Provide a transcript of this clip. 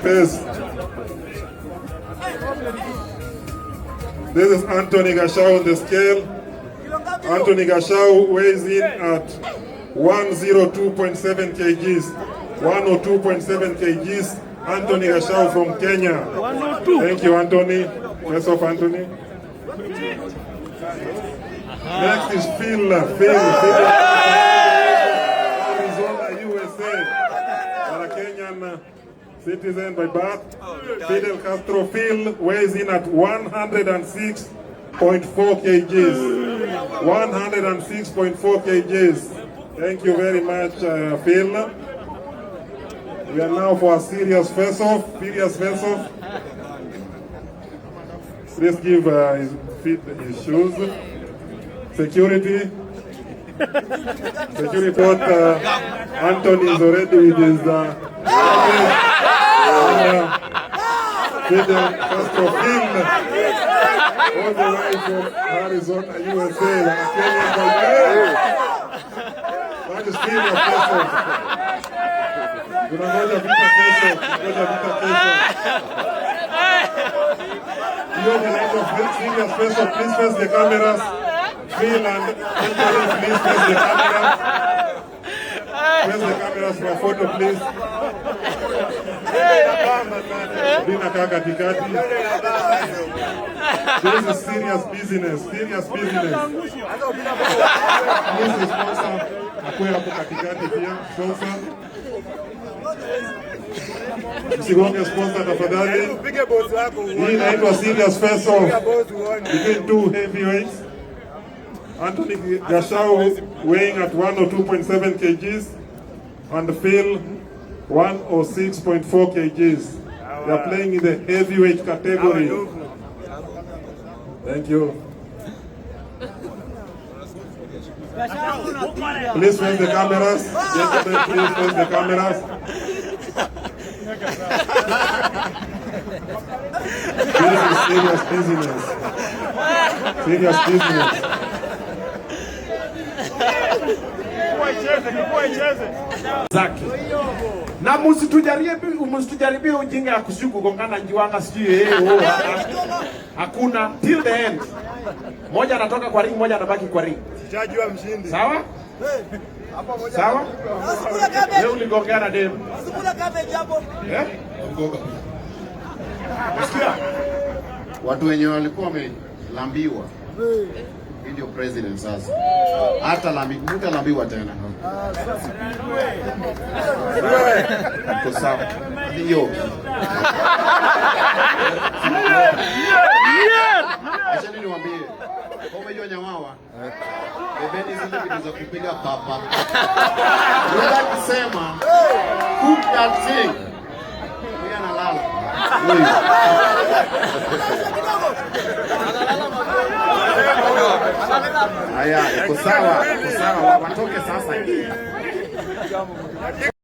Face. This is Anthony Gachau on the scale. Anthony Gachau weighs in at 102.7 kgs. 102.7 kgs. Anthony Gachau from Kenya. Thank you, Anthony. Face off, Anthony. Next is Phil. Phil. Phil. Arizona, USA. But a Kenyan citizen by birth. Fidel Castro Phil weighs in at 106.4 kgs. 106.4 kgs. Thank you very much, Phil. We are now for a serious face-off. Serious face-off. Please give his feet his shoes. Security. Security. What Anthony is already with his and Fidel Castro Phil, all the way from Arizona, USA. And Kenyan by birth. That is serious face-off. Tunangoja vita kesho. Tunangoja vita kesho. Hiyo inaitwa serious face-off. Please face the cameras. Phil and Anthony, please face the cameras. Face the cameras for a photo, please. Bina kaa katikati. This is serious business, serious business. Please, the sponsor akuwe hapo katikati pia, sponsor. Msigonge sponsor, tafadhali. Upige boss wako. Hii inaitwa serious face off Piga boss uone. Between two heavyweights. Anthony Gachau weighing at 102.7 kgs and Phil 106.4 kgs. They are playing in the heavyweight category. Thank you. Please face the cameras. Gentlemen, please face the cameras. This is serious business. Serious business. Zake. Na msitujaribie ujinga ya kusijui kugongana njiwanga sijui oh, hakuna till the end. Moja anatoka kwa ring, moja anabaki kwa ring. Sijajua mshindi. Sawa? Sawa? Leo uligongea na demu. Eh? Unasikia? Watu wenye walikuwa wamelambiwa, hii ndio president sasa. Hata lambi, mtalambiwa tena. Iko sawa. Hiyo. Acha niwaambie. Kwa umejua Nyawawa, bebeni zile vitu za kupiga papa. Yule akisema cook that thing, huyu analala. Huyu. Haya, iko sawa, iko sawa. Watoke sasa.